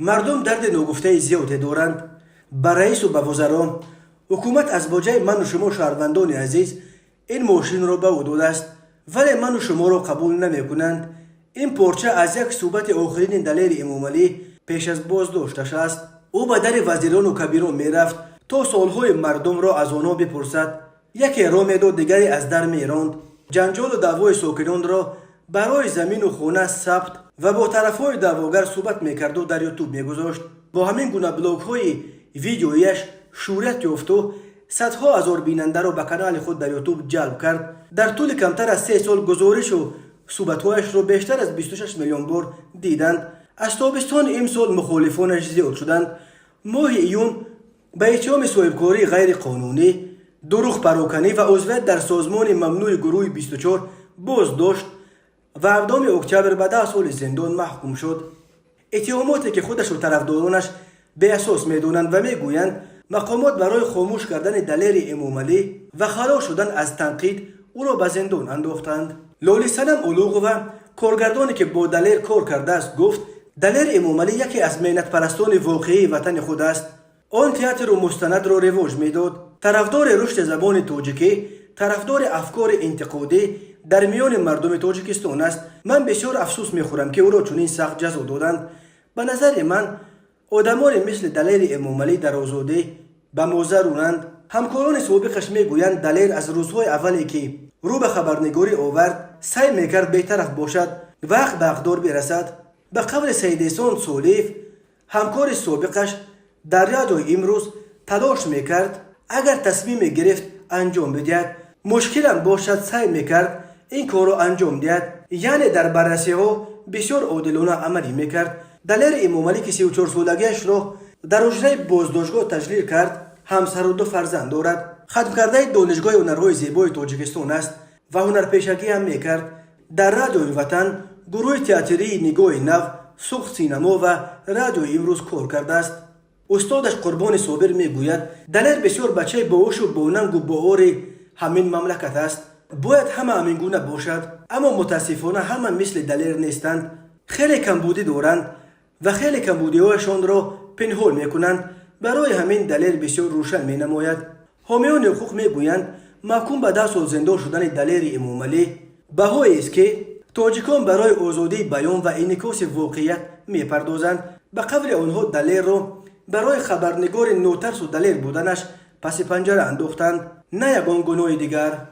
Мардум дарди ногуфтаи зиёде доранд ба раису ба вузаро. Ҳукумат аз боҷаи ману шумо, шаҳрвандони азиз, ин мошинро ба ӯ додааст, вале ману шуморо қабул намекунанд. Ин порча аз як суҳбати охирини Далери Эмомалӣ пеш аз боздошташ аст. Ӯ ба дари вазирону кабирон мерафт, то суолҳои мардумро аз онҳо бипурсад. Яке роҳ медод, дигаре аз дар меронд. Ҷанҷолу даъвои сокинонро барои замину хона сабт ва бо тарафҳои даъвогар суҳбат мекарду дар Ютуб мегузошт. Бо ҳамин гуна блогҳои видеояш шӯҳрат ёфту садҳо ҳазор бинандаро ба канали худ дар Ютуб ҷалб кард. Дар тӯли камтар аз 3 сол гузоришу суҳбатҳояшро бештар аз 26 миллион бор диданд. Аз тобистони имсол мухолифонаш зиёд шуданд. Моҳи июн ба иттиҳоми соҳибкории ғайриқонунӣ, дурӯғпароканӣ ва узвият дар созмони мамнӯи гурӯҳи 24 боздошт ва 7 октябр ба 10 соли зиндон маҳкум шуд. Иттиҳомоте, ки худашу тарафдоронаш беасос медонанд ва мегӯянд, мақомот барои хомӯш кардани Далери Эмомалӣ ва халос шудан аз танқид ӯро ба зиндон андохтанд. Лолисанам Улуғова, коргардоне, ки бо Далер кор кардааст, гуфт: «Далер Эмомалӣ яке аз меҳнатпарастони воқеии ватани худ аст. Он театру мустанадро ривоҷ медод, тарафдори рушди забони тоҷикӣ, тарафдори афкори интиқодӣ дар миёни мардуми Тоҷикистон аст. Ман бисёр афсӯс мехӯрам, ки ӯро чунин сахт ҷазо доданд. Ба назари ман, одамоне мисли Далери Эмомалӣ дар озодӣ ба мо заруранд». Ҳамкорони собиқаш мегӯянд, Далер аз рӯзҳои аввале, ки рӯ ба хабарнигорӣ овард, саъй мекард бетараф бошад ва ҳақ ба ҳақдор бирасад. Ба қавли Саидеҳсон Солиев, ҳамкори собиқаш дар Радиои Имрӯз, талош мекард, агар тасмиме гирифт, анҷом бидиҳад, мушкилам бошад, саъй мекард ин корро анҷом диҳад, яъне дар баррасиҳо бисёр одилона амалӣ мекард. Далери Эмомалӣ, ки 34-солагиашро дар ҳуҷраи боздоштгоҳ таҷлил кард, ҳамсару ду фарзанд дорад. Хатмкардаи Донишгоҳи ҳунарҳои зебои Тоҷикистон аст ва ҳунарпешагӣ ҳам мекард. Дар Радиои Ватан, гурӯҳи театрии «Нигоҳи нав», Суғд синамо ва Радиои Имрӯз кор кардааст. Устодаш Қурбони Собир мегӯяд, Далер бисёр бачаи боҳушу бонангу боори ҳамин мамлакат аст. Бояд ҳама ҳамин гуна бошад, аммо мутаассифона ҳама мисли Далер нестанд. Хеле камбудӣ доранд ва хеле камбудиҳояшонро пинҳон мекунанд. Барои ҳамин Далер бисёр рӯшан менамояд. Ҳомиёни ҳуқуқ мегӯянд, маҳкум ба 10 сол зиндон шудани Далери Эмомалӣ баҳоест, ки тоҷикон барои озодии баён ва инъикоси воқеият мепардозанд. Ба қавли онҳо, Далерро барои хабарнигори нотарсу далер буданаш паси панҷара андохтанд, на ягон гуноҳи дигар.